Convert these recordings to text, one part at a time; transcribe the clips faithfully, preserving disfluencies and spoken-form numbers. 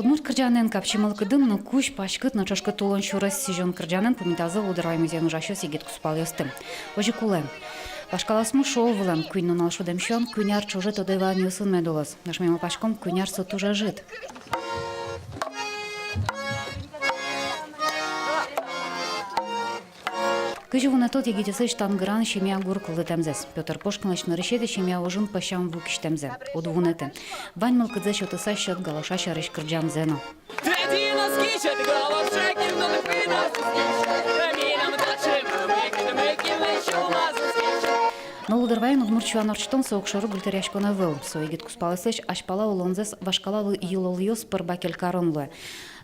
Удмурт кырӟанэн капчи мылкыдын но кузь паськыт но ӵошкыт улон сюрес сӥзён кырӟанэн пумитазы Лудорвай музейын ужасьёс егит кузпалъёсты. Озьы кулэ. Вашкалаосмы шуо вылэм: куинь нунал шудэм сиён куинь ар ӵоже тодэ ваёнъёсын мед улоз. Нош ми малпаськом, куинь ар со туж ӧжыт. Кызьы вунэтод егитъёслэсь тангыран семья гур кылдытэмзэс, Пётр Пушкинлэсь нырысетӥ семья ужын пӧсям ву кисьтэмзэ? Уд вунэты. Вань мылкыдзэ сётыса сьӧд галоша сярысь кырӟамзэ но. Но Лудорвайын удмурт сюан ортчытон — со огшоры гультыръяськон ӧвӧл. Со егит кузпалъёслэсь азьпала улонзэс вашкала йылолъёс пыр бакель карон луэ.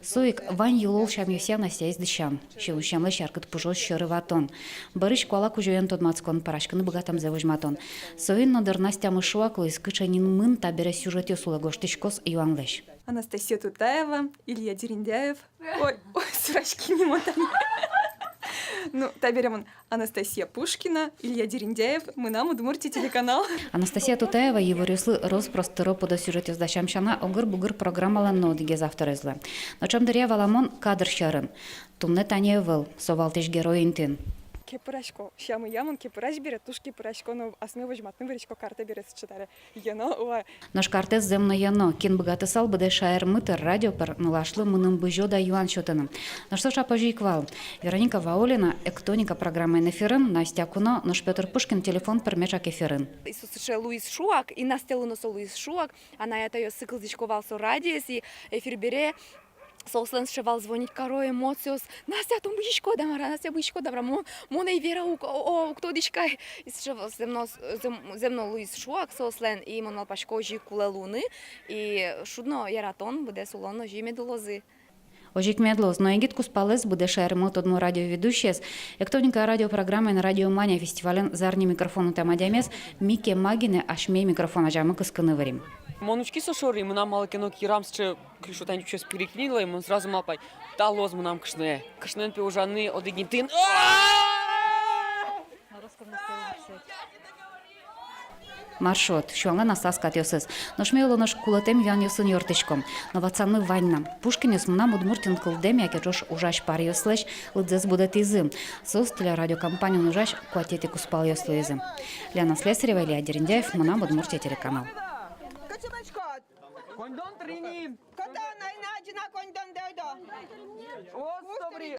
Со ик вань йылол сямъёсъя Настяез дӥсям, сиён сямлэсь яркыт пужъёс сьӧры ватон, бӧрысь куала кузёен тодматскон, пӧраськыны быгатэмзэ возьматон. Соин но, дыр, Настямы шуак луиз, кыӵе нин мын табере сюжетъёс улэ гожтӥськоз юанлэсь. Анастасия Тутаева, Илья Дерендяев. Ой, ой, сураськи, не мотан. Ну, табере мон Анастасия Пушкина, Илья Дерендяев, «Мынам Удмуртие» телеканал. Анастасия Тутаева иворъёслы рос-прос тыро-пыдо сюжетъёс дасям сяна, «Огыр-бугыр» программалэн но одӥгез авторез луэ. Но ӵем дыръя валамон кадр сьӧрын. Туннэ тани ӧвӧл, со валтӥсь герой интыын. Кепырасько, сямъя мон кепырась бере, туж кепырасько, но асме возьматыны вырисько, картэ бере сыӵе таре. Йӧно, уа. Нош картэз зэм но йӧно, кин быгатысал быдэ шаермы тыр радио пыр нылашлы мыным бызёд-а юан сётыны. Нош со шап озьы ик вал. Вероника Ваулина «Эктоника» программаен эфирын, Настя куно, нош Пётр Пушкин телефон пыр меӵак эфирын. И со сыӵе луиз шуак, и Настялы но со луиз шуак, анай-атайёссы кылзӥсько вал со радиоез, и эфир бере соослэн сыӵе вал, звонить каро, эмоциос: «Настя, тон бызиськод-а, мар-а, Настя, бызиськод-а, мар-а, мон, мон ӧй вера ук, о, о, уг тодӥськы ай». И сыӵе вал, зэм но, зэм, зэм но луиз шуак соослэн, и мон малпасько, озьы ик кулэ луыны, и шудо но яратон, быдэс улон озьы мед улозы. Озьы ик мед луоз. Но егит кузпалэз, быдэ шаермылы тодмо радиоведущиез, «Эктоника» радиопрограммаен «Радиомания» фестивален «Зарни микрофон» утэм адямиез, Мике Магинэ асьме микрофон азямы кыскыны вырим. Мон учки со шоры, мынам малы ке но кирам сыӵе кышо, тани чучес переклинило, и мон сразу малпай: та луоз мынам кышное. Кышноен пе ужаны одӥг интыын. Маршрут, сюанлэн аслаз катъёсыз. Нош ми улонысь кулэтэм юанъёсын юрттӥськом. Но ватсанмы вань на. Пушкинъёс «Мынам Удмуртиын» кылдэм яке ӵош ужась паръёслэсь лыдзэс будэтӥзы. Соос телерадиокомпаниын ужась куатетӥ кузпалъёс луизы. Лена Слесарева, Илья Дерендяев, «Мынам Удмуртие» телеканал. Коньдон тырини. Котан, айна, адӟи на, коньдон, дойдо. О, добрый.